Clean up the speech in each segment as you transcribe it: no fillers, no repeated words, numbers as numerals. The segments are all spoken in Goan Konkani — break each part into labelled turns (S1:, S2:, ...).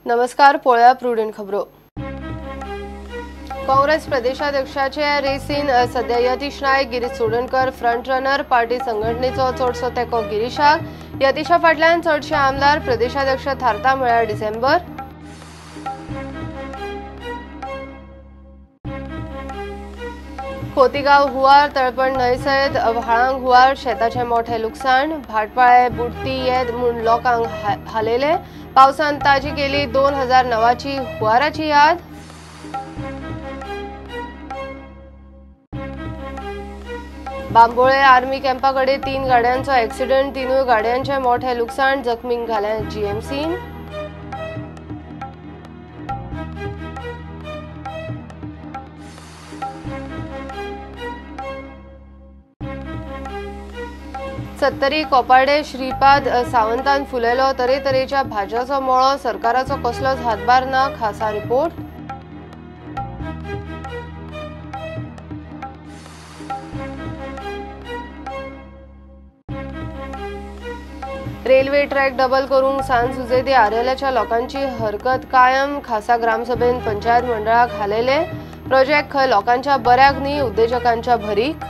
S1: नमस्कार, पळोवया प्रुडंट खबरो. काँग्रेस प्रदेशाध्यक्षाचे रेसीन सध्या Yatish Naik, Girish Chodankar front runner. Party संघटनेचो चडसो तेंको गिरीशाक. यतीशा फाटल्यान चडशे आमदार प्रदेशाध्यक्ष थारता म्हळ्यार डिसेंबर. खोतीगांव हुंवार, तळपण न्हंय सयत व्हाळांक हुंवार, शेताचें मोठें लुकसाण. भाटपाळे बुडटी येत म्हूण लोकांक हालयले. पावसान ताजी केली 2009ची हुंवाराची याद. बांबोळे आर्मी कॅम्पा कडेन 3 गाडयांचो एक्सिडंट, 3 गाडयांचें मोठें लुकसाण, जखमींक घालें जीएमसीन. सत्तरी कोपार्डे श्रीपाद सावंतान फुलयलो तरेतरेच्या भाज्याचो मळो, सरकाराचो कसलोच हातभार ना, खासा रिपोर्ट. रेल्वे ट्रॅक डबल करूंक सान सुजेदी आरेल्याच्या लोकांची हरकत कायम, खासा ग्रामसभेन पंचायत मंडळाक हालयले. प्रोजेक्ट खंय लोकांच्या बऱ्याक न्ही, उद्देजकांच्या भरीक.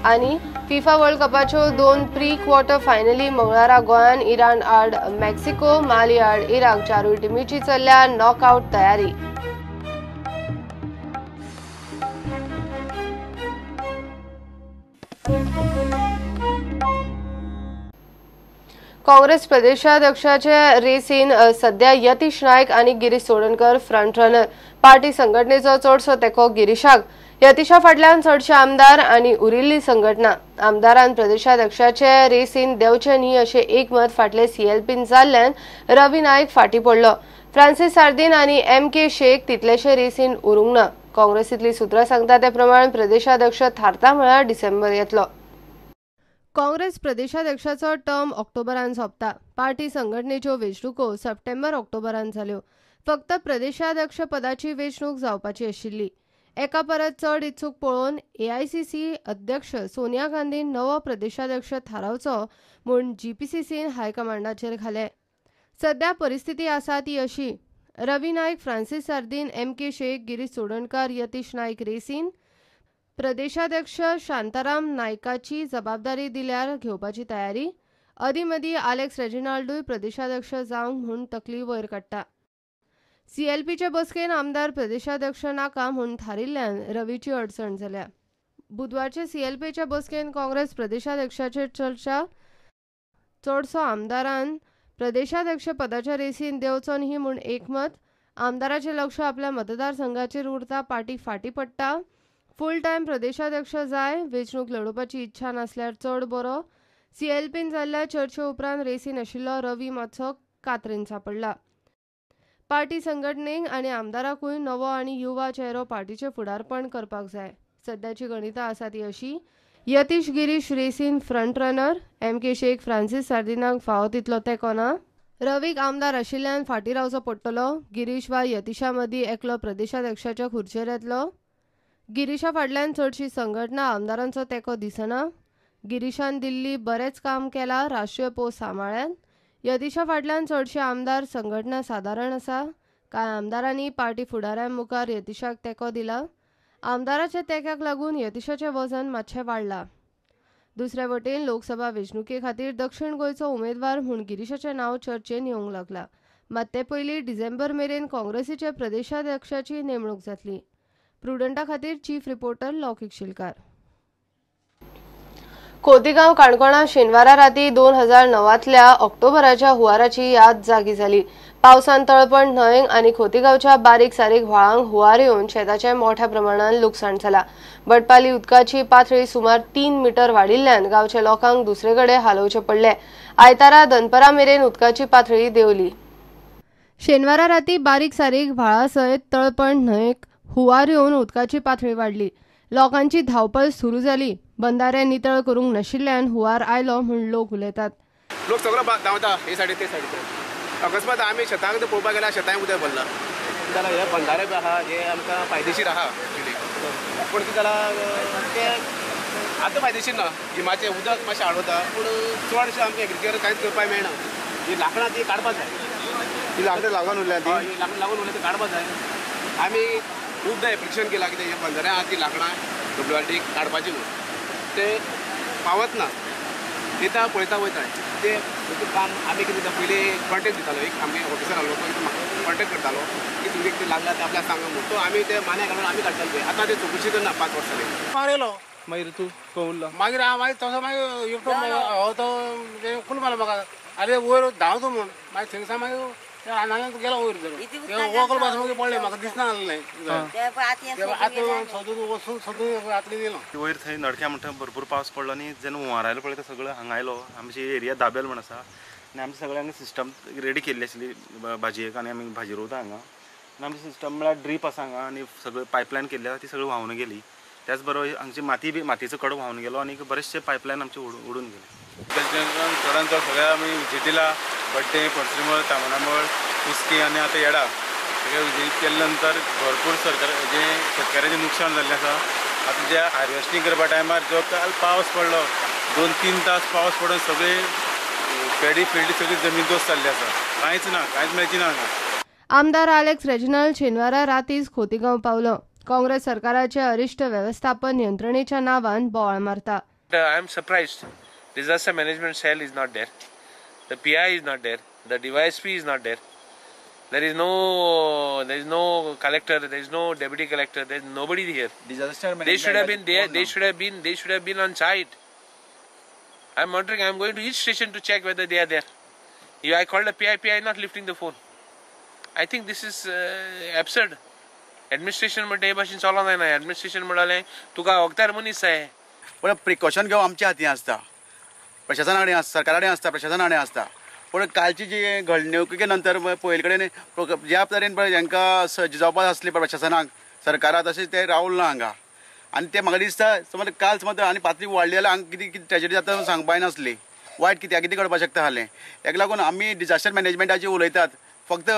S1: आनी फिफा वर्ल्ड कपाच्यो 2 प्री क्वॉर्टर फायनली मंगळारा गोंयान इराण आड मेक्सिको, माली आड इराक, 4 टिमीची चल्ल्या नॉकआउट तयारी. काँग्रेस प्रदेशाध्यक्षाचे रेसीन सध्या यतीश नायक आनी Girish Chodankar front runner. Party संघटनेचो चडसो तेंको गिरीशाक. यतीशा फाटल्यान चडशे आमदार आनी उरिल्ली संघटना. आमदारान प्रदेशाध्यक्षाचे रेसीन देवचे न्ही अशें एकमत फाटले सीएलपीन जाल्ल्यान रवी नायक फाटी पडलो. फ्रांसीस सार्दीन आनी एम के शेख तितलेशे रेसीन उरूंक ना. काँग्रेसींतली सुत्रां सांगता ते प्रमाण प्रदेशाध्यक्ष थारता म्हळ्यार डिसेंबर येतलो. काँग्रेस प्रदेशाध्यक्षाचो टर्म ऑक्टोबरान सोंपता. पार्टी संघटनेच्यो वेंचणुको सप्टेंबर ऑक्टोबरान जाल्यो. फक्त प्रदेशाध्यक्ष पदाची वेंचणूक जावपाची आशिल्ली. एका परत चड इत्सूक पळोवन एआयसीसी अध्यक्ष सोनिया गांधीन नवो प्रदेशाध्यक्ष थारावचो म्हूण जीपीसीसीन हायकमांडाचेर घाले. सध्या परिस्थिती आसा ती अशी: रवी नायक, फ्रांसीस सार्दीन, एम के शेख, गिरीश चोडणकार, यतीश नायक रेसीन. प्रदेशाध्यक्ष शांताराम नायकाची जबाबदारी दिल्यार घेवपाची तयारी. अदीं मदीं आलेक्स रेजिनाल्डूय प्रदेशाध्यक्ष जावंक म्हूण तकली वयर काडटा. सीएलपीचे बसकेन आमदार प्रदेशाध्यक्ष नाका म्हूण थारिल्ल्यान रवीची अडचण जाल्या. बुधवारचे सीएलपीच्या बसकेन काँग्रेस प्रदेशाध्यक्षाचेर चर्चा. चडसो आमदारान प्रदेशाध्यक्ष पदाच्या रेसीन देंवचो न्ही म्हूण एकमत. आमदाराचें लक्ष आपल्या मतदारसंघाचेर उरता, पार्टी फाटी पडटा. फूल टायम प्रदेशाध्यक्ष जाय, वेंचणूक लडोवपाची इच्छा नासल्यार चड बरो. सीएलपीन जाल्ल्या चर्चे उपरांत रेसीन आशिल्लो रवी मातसो कातरेन सांपडला. पार्टी संघटनेक आनी आमदाराकूय नवो आनी युवा चेहरो पार्टीचें फुडारपण करपाक जाय. सद्याची गणितां आसा ती अशी: Yatish Girish रेसीन front runner, M K Sheikh, Francis सार्दिनाक फावो तितलो तेंको ना. रवीक आमदार आशिल्ल्यान फाटीं रावचो पडटलो. गिरीश वा यतीशा मदीं एकलो प्रदेशाध्यक्षाच्या खुर्चेर येतलो. गिरीशा फाटल्यान चडशी संघटना, आमदारांचो तेंको दिसना. गिरीशान दिल्ली बरेंच काम केलां, राष्ट्रीय पोस्ट सांबाळ्ळ्यात. यतीशा फाटल्यान चडशे आमदार, संघटना सादारण आसा. कांय आमदारांनी पार्टी फुडाऱ्यां मुखार यतीशाक तेंको दिला. आमदाराच्या तेंक्याक लागून यतीशाचें वजन मातशें वाडलां. दुसरे वटेन लोकसभा वेंचणुके खातीर दक्षिण गोंयचो उमेदवार म्हूण गिरीशाचें नांव चर्चेन येवंक लागलां. मात ते पयलीं डिसेंबर मेरेन काँग्रेसीचे प्रदेशाध्यक्षाची नेमणूक जातली. प्रुडंटा खातीर चीफ रिपोर्टर लौकिक शिलकार. खोतीगांव काणकोणा शेनवारा राती 2009तल्या ऑक्टोबराच्या हुंवाराची याद जागी जाली. पावसान तळपण न्हंयक आनी खोतीगांवच्या बारीक सारीक व्हाळांक हुंवार येवन शेताचें मोठ्या प्रमाणान लुकसाण जाला. बटपाली उदकाची पातळी सुमार 3 मीटर वाडिल्ल्यान गांवच्या लोकांक दुसरे कडेन हालोवचें पडलें. आयतारा दनपरा मेरेन उदकाची पातळी देंवली. शेनवारा राती बारीक सारीक व्हाळा सयत तळपण न्हंयक हुंवार येवन उदकाची पातळी वाडली. लोकांची धांवपळ सुरू जाली. बंधारे नितळ करूंक नाशिल्ल्यान हुंवार आयलो म्हूण लोक उलयतात.
S2: लोक सगळो धांवता हे सायडीन ते सायडीन. अकस्मात आमी शेतांक पळोवपाक गेल्यार शेतांक उदक भरलां. जाल्यार हे बंधारे बी आहा, हे आमकां फायदेशीर आहा एक्चुली. पूण कितें जालां ते आतां फायदेशीर ना, गिमाचें उदक मातशें आडवता, पूण चडशें आमकां एग्रीकल्चर कांयच करपाक मेळना. ही लांकडां ती काडपाक जाय,
S3: ही लांकडां लागून उरल्या,
S2: ती लांकडां लागून उरल्या ती काडपाक जाय. आमी खुबदां एप्लिकेशन केलां कितें हे बंदरां आहा ती लांकडां डब्ल्यू आर टी काडपाची म्हणून, ते पावत ना. दिता पळयता वयता ते काम. आमी कितें पयलीं कॉन्टेक्ट दितालो, एक आमगे ऑफिसर आसलो तो म्हाका कॉन्टेक्ट करतालो की तुमगे कितें लागला ते आपल्याक सांगा म्हणून, तो आमी ते मान्या घालून आमी काडटाले. आतां ते चवकशी करना 5 वर्सांनी.
S4: मारयलो
S3: मागीर तूं खंय उरलो?
S4: मागीर हांव मागीर तसो मागीर एकटो हो तो फूल मारलो म्हाका, आरे वयर धांवतो म्हूण. मागीर थंयसान मागीर रानांत गेलो वयर धरून, वकल पासून मागीर पडलें, म्हाका दिसना आसलें. आतां सोदून वचून सोदून रातली दिलो
S5: वयर. थंय नडक्या म्हणटा भरपूर पावस पडलो आनी जेन्ना हुंवार आयलो पळय तो सगळो हांगा आयलो. आमची एरिया दाबेल म्हण आसा आनी आमचे सगळ्यांक सिस्टम रेडी केल्ली आसली भाजयेक, आनी आमी भाजी रोवता हांगा. आनी आमची सिस्टम म्हळ्यार ड्रीप आसा हांगा आनी सगळें पायपलायन केल्ली आसा ती सगळी व्हांवन गेली. त्याच बरोबर हांगची माती बी मातयेचो कडो व्हांवन गेलो आनी बरेचशे पायपलायन आमचे उडून गेले.
S6: चडान चड सगळ्या आमी विजिटीला बड्डे, पणसुमळ, तामनामळ, कुस्की आनी आतां येडा सगळे विजीट केले नंतर भरपूर सरकार जे शेतकारांचें नुकसान जाल्लें आसा. आतां जे हार्वेस्टींग करपा टायमार जो काल पावस पडलो, 2-3 तास पावस पडून सगळे पेडी फिल्ड सगळी जमीन दोस्त जाल्ली आसा. कांयच ना, कांयच मेळची ना हांगा.
S1: आमदार आलेक्स रेजिनाल्ड शेनवारा रातीच खोतीगांव पावलो. काँग्रेस सरकाराचे अरिश्ट व्यवस्थापन यंत्रणेच्या नावान बोवाळ मारता.
S7: I am surprised. Disaster management cell is not there. The PI is not there. The DYSP is not there. There is no collector. There is no deputy collector. There is nobody here.
S3: Disaster management.
S7: They should have been there. They should have been. They should have been on site. I am wondering. I am going to each station to check whether they are there. I called the PI. PI not lifting the phone. I think this is absurd. Administration म्हणटा हे भाशेन चलोंक जायना. Administration म्हणालें तुका वखदार मनीस जाय.
S3: पूण प्रिकॉशन घेवप आमच्या हातीन आसता, प्रशासना कडेन आसता, सरकारा कडेन आसता, प्रशासना कडेन आसता. पूण कालची जी घडणुके नंतर पयले कडेन ज्या तरेन पळय हांकां सज्ज जावपाक आसली प्रशासनाक सरकाराक, तशें ते रावल ना हांगा. आनी ते म्हाका दिसता समज काल समज आनी पातळी वाडली जाल्यार हांगा कितें कितें ट्रेजडी जाता सांगपाक नासली, वायट कित्याक कितें घडपाक शकता आसलें. ताका लागून आमी डिजास्टर मॅनेजमेंटाचेर उलयतात फक्त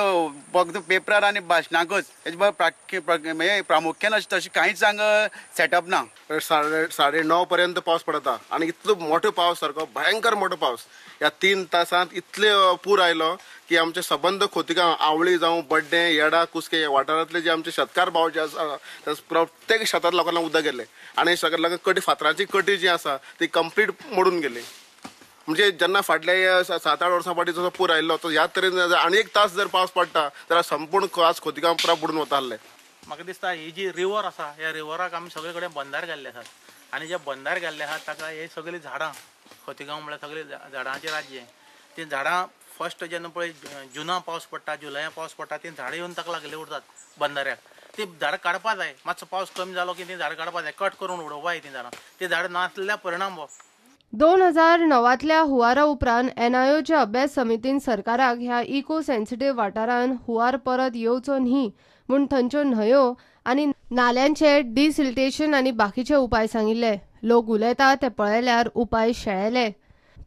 S3: फक्त पेपरार आनी भाशणाकच, हेजे बरोबर प्रामुख्यान तशें कांयच हांगा सेटअप ना.
S8: 9:30 पर्यंत पावस पडता आनी इतलो मोठो पावस, सारको भयंकर मोठो पावस. ह्या 3 तासांत इतले पूर आयलो की आमचे सबंद खोतीगांव, आवळी जावं, बड्डें, येडा, कुस्के ह्या वाठारांतले जे आमचे शेतकार भाव जे आसा ते प्रत्येक शेतांत लोकांना उदक गेलें आनी सगळ्या लोकांक कटी, फातरांची कटी जी आसा ती कंप्लीट मोडून गेली. म्हणजे जेन्ना फाटल्या 7-8 वर्सां फाटीं जसो पूर आयिल्लो तो ह्या तरेन आनी 1 तास जर पावस पडटा जाल्यार संपूर्ण आज खोतीगांव पुरा बुडून वता आसलें.
S9: म्हाका दिसता ही जी रिवर आसा ह्या रिवराक आमी सगळे कडेन बंदार घाल्ले आसात आनी जे बंदार घाल्ले आसात ताका हे सगळीं झाडां, खोतीगांव म्हळ्यार सगळीं झाडांचें राज्य, तीं झाडां फर्स्ट जेन्ना पळय जुना पावस पडटा, जुलया पावस पडटा, तीं झाडां येवन ताका लागले उरतात बंदाऱ्याक. तीं झाडां काडपा जाय, मातसो पावस कमी जालो की तीं झाडां काडपा जाय, कट करून उडोवपा जाय तीं झाडां. तीं झाडां नासल्यार परिणाम हो.
S1: 2009तल्या हुंवारा उपरांत एनआयओच्या अभ्यास समितीन सरकाराक ह्या इको सेन्सिटीव वाठारांत हुंवार परत येवचो न्ही म्हूण थंयच्यो न्हंयो आनी नाल्यांचे डिसिल्टेशन आनी बाकीचे उपाय सांगिल्ले. लोक उलयता ते पळयल्यार उपाय शेळेले.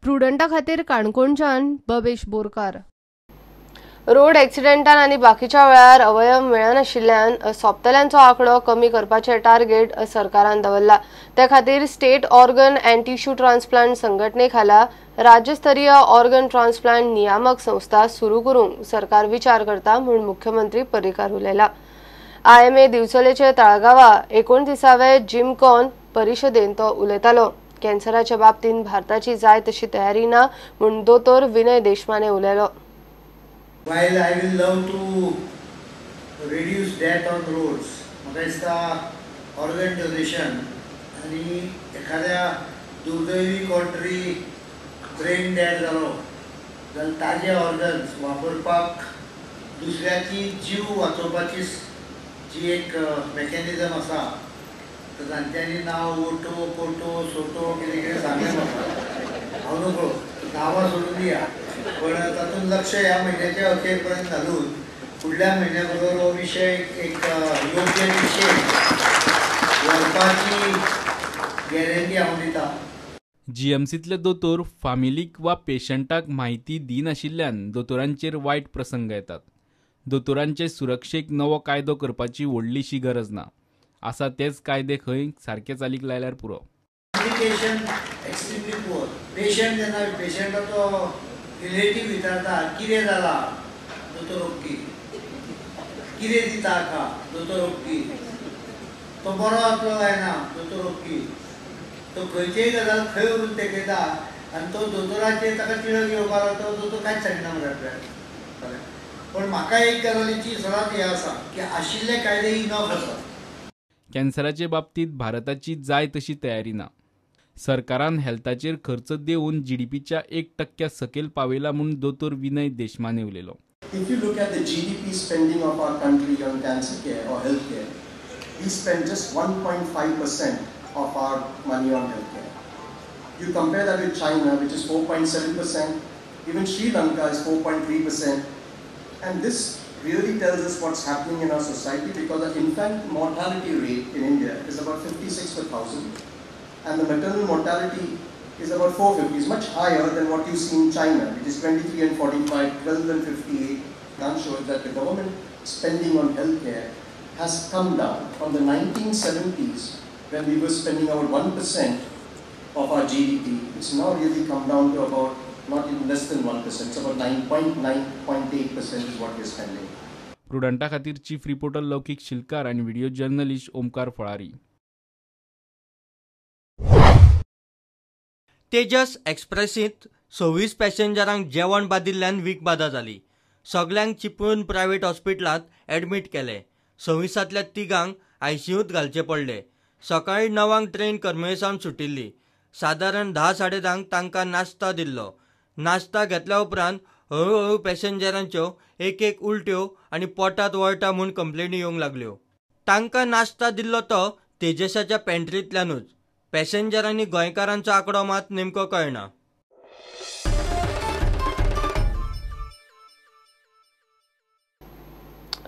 S1: प्रुडंटा खातीर काणकोणच्यान बबेश बोरकार. रोड एक्सिडेंटान आनी बाकीच्या वेळार अवयव मेळनाशिल्ल्यान सोंपतल्यांचो आंकडो कमी करपाचें टार्गेट सरकारान दवरला. ते खातीर state organ and tissue transplant संघटने खाला राज्यस्तरीय ऑर्गन ट्रान्सप्लांट नियामक संस्था सुरू करूंक सरकार विचार करता म्हूण मुख्यमंत्री पर्रीकार उलयला. आयएमए दिवचलेचे ताळगांवा 29वे जिमकॉन परिशदेंत तो उलयतालो. कॅन्सराच्या बाबतींत भारताची जाय तशी तयारी ना म्हूण दोतोर विनय देशमाने उलयलो.
S10: While I will love to reduce death on roads, म्हाका दिसता ऑर्गन डोनेशन आनी एखाद्या दुर्दैवी कोण तरी ब्रेन डॅड जालो जाल्यार ताजे ऑर्गन्स वापरपाक दुसऱ्याची जीव वाचोवपाची जी एक मॅकॅनिजम आसा, तर तांच्यांनी नांव ओटो कोटो सोटो कितें कितें सांगलें म्हाका, हांव नकळो, नांवां सोडून दिया. पण तातूंत लक्ष ह्या म्हयन्याच्या अखेर पर्यंत घालून फुडल्या म्हयन्या बरोबर हो विशय एक योग्य दिशेन व्हरपाची गॅरंटी हांव दिता.
S11: जीएमसींतले दोतोर फामिलीक वा पेशंटाक म्हायती दिनाशिल्ल्यान दोतोरांचेर वायट प्रसंग येतात. दोतोरांचे सुरक्षेक नवो कायदो करपाची व्हडलीशी गरज ना, आसा तेच कायदे खंय सारके चालीक लायल्यार पुरो.
S10: Communication extremely poor. पेशंट जेन्ना पेशंटाचो रिलेटीव विचारता कितें जाला, दोतोर ओके, कितें दिता हाका, दोतोर ओके, तो बरो जातलो काय ना, दोतोर ओके, तो खंयचीय गजाल खंय व्हरून तेकयता आनी तो दोतोराचेर ताका तिडक येवपाक लागता, दोतोर कांयच सांगना मरे आपल्याक. पण म्हाका एक गजालीची सदांच हें आसा की आशिल्ले कायदे इनफ आसा.
S11: कॅन्सराचे बाबतींत भारताची जाय तशी तयारी ना. सरकारान हेल्थाचेर खर्च देवन जीडीपीच्या 1% सकयल पावयला म्हूण दोतोर विनय देशमाने उलयलो.
S12: If you look at the GDP spending of our country on cancer care or health care, we spend just 1.5% of our money on health care. You compare that with China, which is 4.7%, even Sri Lanka is 4.3%, and this really tells us what's happening in our society, because the infant mortality rate in India is about 56 per thousand, and the maternal mortality is about 450, is much higher than what you see in China, which is 23 and 45, 12 and 58. That shows that the government spending on healthcare has come down from the 1970s, when we were spending about 1% of our GDP. It's now really come down to about not even less than 1%. It's about 9.8% is what we're spending.
S11: प्रुडंटा खातीर चीफ रिपोर्टर लौकिक शिलकार आणि व्हिडिओ जर्नलिस्ट ओमकार फळारी.
S13: तेजस एक्सप्रेसींत 26 पॅसेंजरांक जेवण बादिल्ल्यान वीख बादा जाली. सगल्यांक चिपळूण प्रायव्हेट हॉस्पिटलांत ॲडमीट केले. 26तांतल्या 3 आयसीयूंत घालचे पडले. सकाळीं 9 ट्रेन करमळे सावन सुटिल्ली. सादारण 10-10:30 तांकां नाश्ता दिल्लो. नाश्ता घेतल्या उपरांत हळूहळू पॅसेंजरांच्यो एक एक उलट्यो आनी पोटांत वळटा म्हूण कंप्लेनी येवंक लागल्यो. तांकां नाश्ता दिल्लो तो तेजसाच्या पॅन्ट्रींतल्यानूच. पॅसेंजरांनी गोंयकारांचो आंकडो मात नेमको कळना.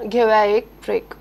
S1: घेऊया एक ब्रेक.